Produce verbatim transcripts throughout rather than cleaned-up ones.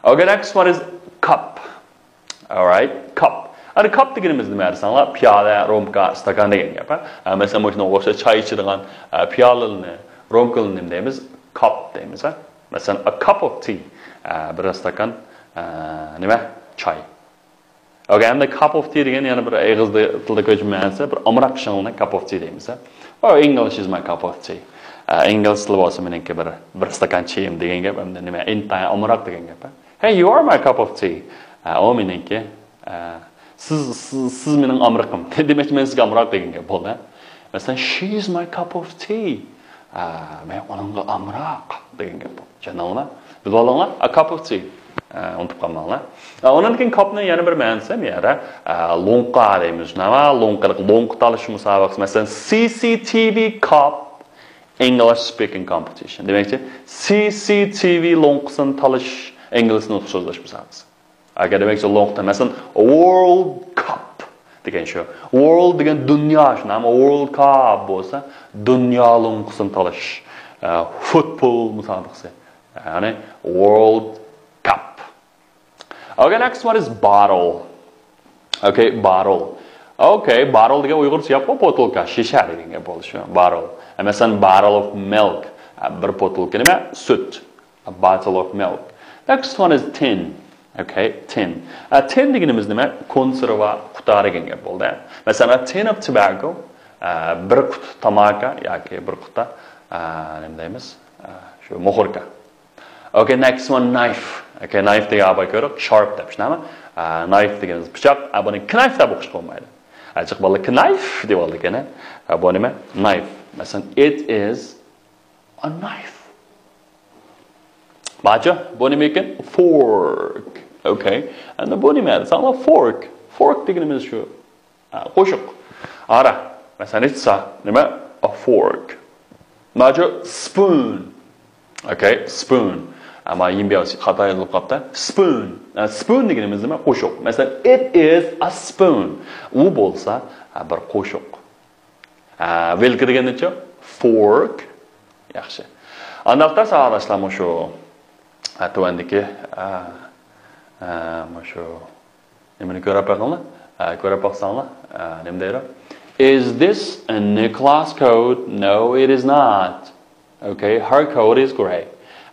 Okay, next one is cup. Alright, cup. ئەنە، cup دېگىنىمىز نېمە دېسەڭلار، پىيالە، رومكا، ئىستاكان دېگەن گەپ، ھە؟ ئە، مەسىلەن، مۇشۇنىڭغا ئوخشاش چاي ئىچىدىغان، ئە، پىيالىلىنى، رومكىلىنى نېمە دەيمىز؟ Cup دەيمىز، ھە؟ مەسىلەن، a cup of tea، ئە، بىر ئىستاكان، ئە، نېمە؟ چاي. Okay، ئەمدى cup of tea دېگەن يەنە بىر ئېغىز تىلدا كۆچمە مەنىسى، بىر ئامراق ئىشىڭلارنى cup of tea دەيمىز، ھە؟ Oh, English is my cup of tea. ئە، ئىنگلىز تىلى بولسا مېنىڭكى بىر، بىر ئىستاكان چېيىم دېگەن گەپ، ئەمدى نېمە؟ ئىنتايىن ئامراق دېگەن گەپ، ھە؟ Hey, you are my cup of tea. ئە، ئۇ مېنىڭكى، ئە، سىز، سىز، سىز مېنىڭ ئامرىقىم. دېمەكچى، مەن سىزگە ئامراق دېگەن گەپ بولدى، ھە؟ مەسىلەن، she is my cup of tea. ئە، مەن ئۇنىڭغا ئامراق دېگەن گەپ بولدى. چۈشەندىڭلارمۇ؟ بىلىۋالىڭلار، a cup of tea. ئە، ئۇنتۇپ قالماڭلار. ئە، ئۇنىڭدىن كېيىن cup نى يەنە بىر مەنىسى بۇ يەردە، ئە، لوڭقا دەيمىز. نېمە؟ لوڭقىلىق، لوڭقا تالىشىش مۇسابىقىسى. مەسىلەن، C C T V cup English speaking competition. دېمەكچى، C C T V لوڭقىسىنى تالىشىش ئىنگلىزچە نۇتۇق سۆزلەش مۇسابىقىسى. ئەگەر دېمەكچى، لوڭقا، مەسىلەن، World Cup دېگەن شۇ. World دېگەن دۇنيا، شۇنداقمۇ؟ World Cup بولسا، دۇنيا لوڭقىسىنى تالىشىش، ئە، فۇتبول مۇسابىقىسى. يەنى World Cup. Okay, next one is bottle. Okay, bottle. Okay, bottle دېگەن ئۇيغۇرچە گەپقۇ، بوتۇلكا، شىشە دېگەن گەپ بولدى شۇ. Bottle. ئە، مەسىلەن، bottle of milk. ئە، بىر بوتۇلكا نېمە؟ سۈت. A bottle of milk. Next one is tin. Okay, tin. ئە، tin دېگىنىمىز نېمە؟ كونسېرۋا قۇتا دېگەن گەپ بولدى. مەسىلەن، a tin of tobacco، ئە، بىر قۇتا تاماكا ياكى بىر قۇتا، ئە، نېمە دەيمىز؟ ئە، شۇ موخوركا. Okay, next one, knife. Okay, knife دېگەن ئاباي كۆردۇق، sharp دەپ، شۇنداقمۇ؟ ئە، knife دېگىنىمىز پىچاق، ئە، بۇنى knif دەپ ئوقۇشقا بولمايدۇ. ئە، جىق بالىلار knif دەپ ئالىدىكەن، ئە، بۇ نېمە؟ Knife. مەسىلەن، it is a knife. بارچۇ، بۇ نېمە ئىكەن؟ Fork. Okay. ئەمدى بۇ نېمە دېسەڭلار؟ Fork. Fork دېگىنىمىز شۇ. ھە، قوشۇق. ئارا. مەسىلەن، it's a نېمە؟ A fork. ماجۇ spoon. Okay, spoon. ئەمما يىم بياۋسى خاتا يېزىلىپ قاپتۇ. Spoon. ھە، spoon دېگىنىمىز نېمە؟ قوشۇق. مەسىلەن، it is a spoon. ئۇ بولسا، ھە، بىر قوشۇق. ھە، ۋىلكا دېگەننىچۇ؟ Fork. ياخشى. ئانداقتا ساۋاقداشلار مۇشۇ، ھە، تۆۋەندىكى، ھە، ھە، مۇشۇ نېمىنى كۆرۈپ بېقىڭلار. ئە، كۆرۈپ باقساڭلار، ئە، نېمە دەيدۇ؟ Is this a Nicholas coat? No, it is not. Okay, her coat is grey.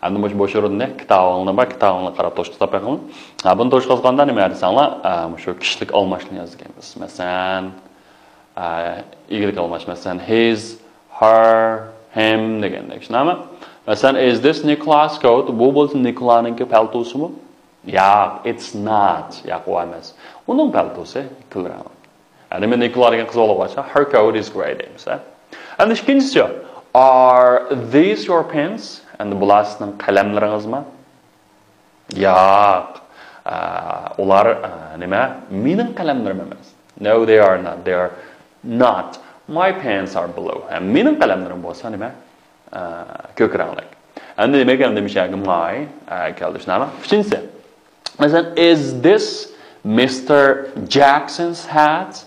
ئەمدى مۇشۇ بوش ئورۇننى كىتابىڭلار بار، كىتابىڭلارغا قاراپ توشقۇزلاپ بېقىڭلار. ھە، بۇنى توشقۇزغاندا نېمە دېسەڭلار، ئە، مۇشۇ كىشىلىك ئالماشنى يازغانمىز. مەسىلەن، ئە، ئىگىلىك ئالماش. مەسىلەن، his, her, him دېگەندەك. شۇنداقمۇ؟ مەسىلەن، is this Nicholas coat? بۇ بولسا نىكولانىڭكى پەلتوسىمۇ؟ ياق، it's not. ياق، ئۇ ئەمەس. ئۇنىڭ پەلتوسى كۈل رەڭلىك. يەنى مەن نىكولا دېگەن قىز بالىغا ئوخشاش، her coat is grey دەيمىز، ھە؟ ئەمدى ئىككىنچىسى، are these your pens? ئەمدى بۇلار سىزنىڭ قەلەملىرىڭىزمۇ؟ ياق. ئە، ئۇلار، ئە، نېمە؟ مېنىڭ قەلەملىرىم ئەمەس. No, they are not. They are not. My pens are blue. ھە، مېنىڭ قەلەملىرىم بولسا نېمە؟ ئە، كۆك رەڭلىك. ئەمدى نېمە ئىكەن؟ ئەمدى مۇشۇ يەرگە my، ئە، كەلدى، شۇنداقمۇ؟ ئۈچىنچىسى. مەسىلەن، is this Mister Jackson's hat?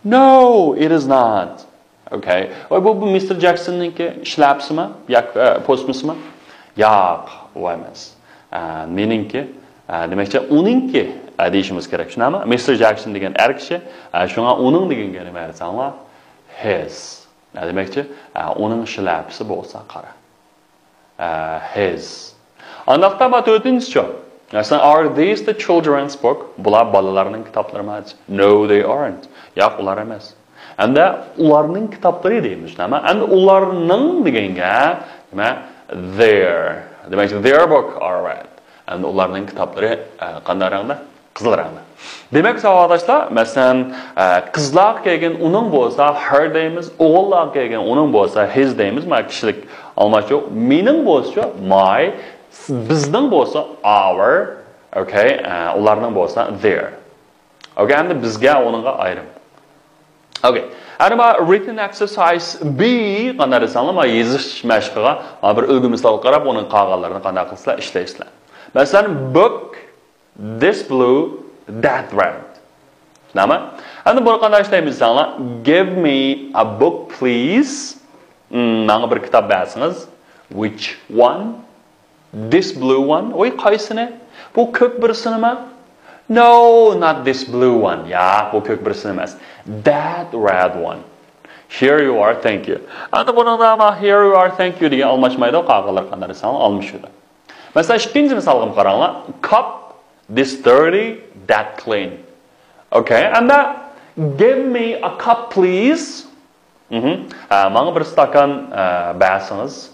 No, it is not. Okay. ۋاي، بۇ، بۇ مىستېر جاكسوننىڭكى شىلەپىسىمۇ؟ ياكى، ئە، پوسمىسىمۇ؟ ياق، ئۇ ئەمەس. ئە، مېنىڭكى، ئە، دېمەكچى، ئۇنىڭكى، ئە، دېيىشىمىز كېرەك. شۇنداقمۇ؟ مىستېر جاكسون دېگەن ئەر كىشى، ئە، شۇڭا ئۇنىڭ دېگەنگە نېمە دېسەڭلار؟ His. نە دېمەكچى؟ ئە، ئۇنىڭ شىلەپىسى بولسا قارا. ئە، his. ئانداقتا ما تۆتىنچىچۇ؟ مەسىلەن، are these the children's book? بۇلار بالىلارنىڭ كىتابلىرىمۇ؟ No, they aren't. ياق، ئۇلار ئەمەس. ئەمدى ئۇلارنىڭ كىتابلىرى دەيمىز، نېمە؟ ئەمدى ئۇلارنىڭ دېگەنگە، نېمە؟ Their. دېمەكچى، their book are red. ئەمدى ئۇلارنىڭ كىتابلىرى، ئە، قانداق رەڭدە؟ قىزىل رەڭدە. دېمەك، ساۋاقداشلار، مەسىلەن، ئە، قىزلارغا كەلگەن ئۇنىڭ بولسا her دەيمىز، ئوغۇللارغا كەلگەن ئۇنىڭ بولسا his دەيمىز، مانا كىشىلىك ئالماشتۇرۇق. مېنىڭ بولسىچۇ my، بىزنىڭ بولسا our، okay، ئە، ئۇلارنىڭ بولسا their. Okay، ئەمدى بىزگە ئۇنىڭغا ئايرىم. Okay. ئەنە ما written exercise B، قانداق دېسەڭلار، ما يېزىش مەشقىگە، ما بىر ئۈلگە مىسالغا قاراپ، ئۇنىڭ قالغانلىرىنى قانداق قىلىسىلەر، ئىشلەيسىلەر. مەسىلەن، book، this blue، that red. نېمە؟ ئەمدى بۇنى قانداق ئىشلەيمىز دېسەڭلار، give me a book, please. مم، ماڭا بىر كىتاب بەرسىڭىز. Which one? This blue one. ۋوي، قايسىنى؟ بۇ كۆك بىرسىنىمۇ؟ No, not this blue one. ياق، بۇ كۆك بىرسىنى ئەمەس. That red one. Here you are, thank you. ئەمدى بۇنىڭدا ما here you are, thank you دېگەن ئالماشمايدۇ، قالغانلىرى قانداق دېسەڭ ئالمىشىدۇ. مەسىلەن، ئىككىنچى مىسالغا قاراڭلار. Cup, this dirty, that clean. Okay, and that, give me a cup, please. مهم. ھە، ماڭا بىر ئىستاكان، ئە، بەرسىڭىز.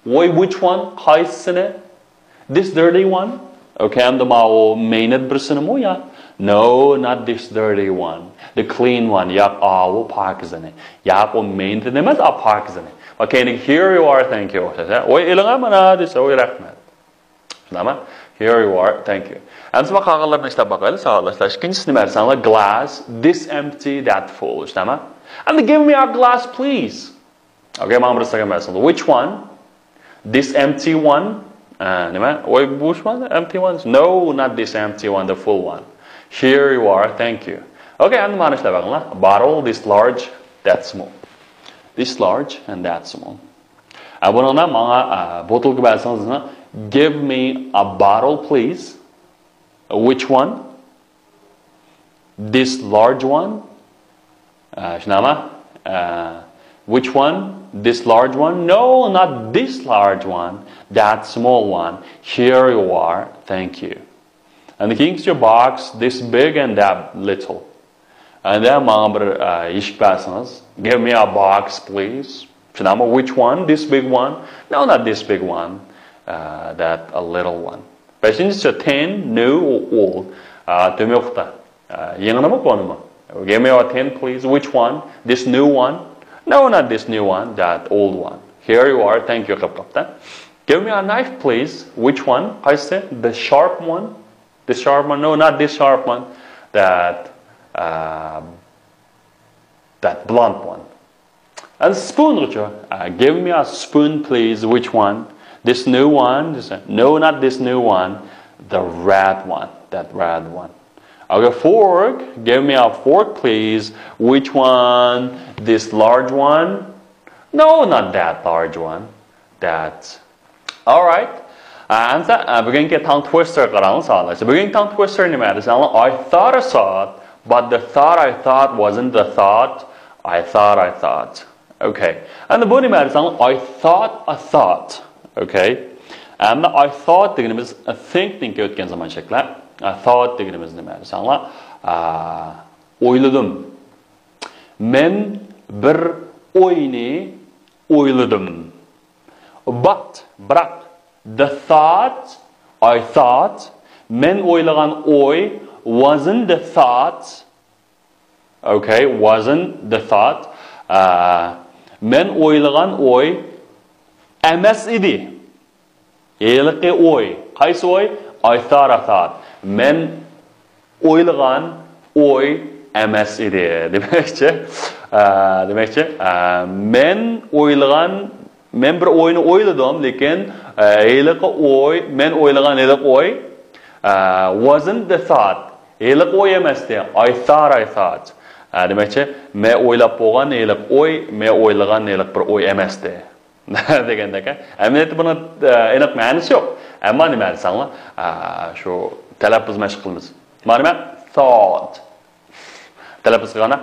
ۋوي، which one? قايسىسىنى؟ This dirty one? Okay, ئەمدى ماۋۇ مەينەت بىرسىنىمۇ يا؟ No, not this dirty one. The clean one. ياق، ئاۋۇ پاكىزىنى. ياق، ئۇ مەينەتنى ئەمەس، ئا پاكىزىنى. ۋە كەينىگە here you are, thank you دېسە، ۋوي، ئېلىڭە مانا دېسە، ۋوي، رەھمەت. شۇنداقمۇ؟ Here you are, thank you. ئەمدى ما قالغانلىرىنى ئىشلەپ باقايلى، ساۋاقداشلار. ئىككىنچىسى نېمە دېسەڭلار؟ Glass, this empty, that full. شۇنداقمۇ؟ ئەمدى give me a glass, please. Okay, ماڭا بىر ئىستاكان بەرسىڭىز. Which one? This empty one. ئە، نېمە؟ ۋوي، بوش one, empty one. No, not this empty one, the full one. Here you are, thank you. Okay, ئەمدى مانا ئىشلەپ بېقىڭلار. Bottle, this large, that small. This large and that small. ئە، بۇنىڭدا ماڭا، ئە، بوتۇلكا بەرسىڭىز، give me a bottle, please. Which one? This large one. ئە، شۇنداقمۇ؟ ئە، which one? This large one? No, not this large one. That small one. Here you are. Thank you. And the king's your box, this big and that little. And then ماڭا بىر، ئە، يېشىك بەرسىڭىز. Give me a box, please. شۇنداقمۇ؟ Which one? This big one? No, not this big one. Uh, that a little one. بەشىنچىسى، thin, new, old. ئا، تۆمۈر ئوقتا. ئا، يېڭىنىمۇ، كونىمۇ؟ Give me a tin, please. Which one? This new one? No, not this new one. That old one. Here you are. Thank you قىلىپ قاپتا. Give me a knife, please. Which one? قايسى؟ The sharp one? This sharp one? No, not this sharp one. That, uh, that blunt one. And spoon غىچۇ. Uh, give me a spoon, please. Which one? This new one? This, no, not this new one. The red one. That red one. Okay, fork. Give me a fork, please. Which one? This large one? No, not that large one. That Alright. ئەمسە، ئە، بۈگۈنكى tongue twister قاراڭ، ساغلاشتا. بۈگۈنكى tongue twister نېمە دېسەڭلار، I thought I thought, but the thought I thought wasn't the thought I thought I thought. Okay. ئەمدى بۇ نېمە دېسەڭلار، I thought I thought. Okay. ئەمدى I thought دېگىنىمىز، ئە، think تىن كېلىۋاتقان زامان شەكلى. I thought دېگىنىمىز نېمە دېسەڭلار، ئە، ئويلىدىم. مەن بىر ئوينى ئويلىدىم. But، بىراق، the thought، I thought، مەن ئويلىغان ئوي، wasn't the thought. Okay, wasn't the thought. ئە، مەن ئويلىغان ئوي ئەمەس ئىدى. ھېلىقى ئوي. قايسى ئوي؟ I thought I thought. مەن ئويلىغان ئوي ئەمەس ئىدى. دېمەكچى، ئە، دېمەكچى، ئە، مەن ئويلىغان، مەن بىر ئوينى ئويلىدىم، لېكىن، ئە، ھېلىقى ئوي، مەن ئويلىغان ھېلىقى ئوي، ئە، wasn't the thought. ھېلىقى ئوي ئەمەستى. I thought I thought. ئە، دېمەكچى، مەن ئويلاپ بولغان ھېلىقى ئوي، مەن ئويلىغان ھېلىقى بىر ئوي ئەمەستى. دېگەندەك، ئەمەلىيەتتە بۇنىڭ، ئە، ئېنىق مەنىسى يوق. ئەمما نېمە دېسەڭلار، ئە، شۇ تەلەپپۇز مەشىق قىلىمىز. مانا نېمە؟ Thought. تەلەپپۇز قىلغاندا،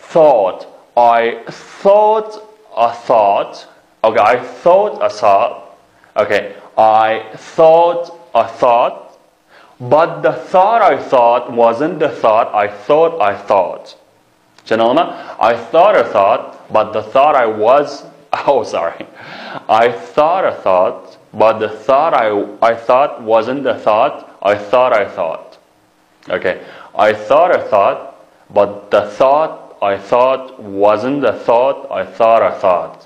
thought. I thought a thought. Okay, I thought a thought. Okay, I thought a thought. But the thought I thought wasn't the thought I thought I thought. چۈشەندىڭلارمۇ؟ I thought a thought, but the thought I was, oh, sorry. I thought a thought, but the thought I, I thought wasn't the thought I thought I thought. Okay. I thought a thought, but the thought I thought wasn't the thought I thought I thought.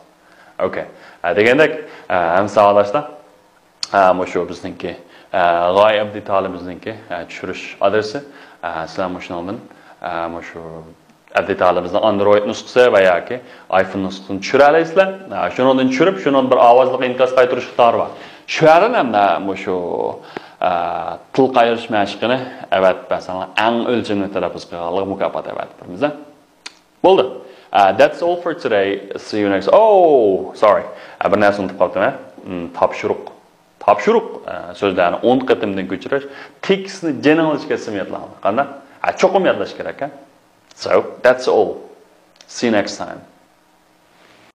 Okay. ئە، دېگەندەك، ئە، ئەمسە ساۋاقداشلار. ئە، مۇشۇ بىزنىڭكى، ئە، غايە ئەبدى تالىمىزنىڭكى، ئە، چۈشۈرۈش ئادرېسى. ئە، سىلەر مۇشۇنىڭدىن، ئە، مۇشۇ ئەبدى تالىمىزنىڭ ئاندرويد نۇسخىسى ۋە ياكى ئايفون نۇسخىسىنى چۈشۈرەلەيسىلەر. ئە، شۇنىڭدىن چۈشۈرۈپ، شۇنىڭدا بىر ئاۋازلىق ئىنكاس قايتۇرۇش ئىقتىدارى بار. شۇ يەردىن ھەمدە مۇشۇ، ئە، تىل قايرىش مەشىقىنى ئەۋەتىپ بەرسەڭلار، ئەڭ ئۆلچەملىك تەلەپپۇز قىلغانلىقى مۇكاپات ئەۋەتىپ بېرىمىز. بولدى. Uh, that's all for today. See you next. Oh, sorry. Uh, بىر نەرسە ئۇنتۇپ قاپتىمەن. Hmm, تاپشۇرۇق. تاپشۇرۇق. Uh, سۆزلەرنى ئون قېتىمدىن كۆچۈرۈش. تېكىستنى جېنىڭىزچە كەتسىمۇ يادلاڭلار. قانداق؟ Uh, چوقۇم يادلاش كېرەك، ھە؟ So, that's all. See you next time.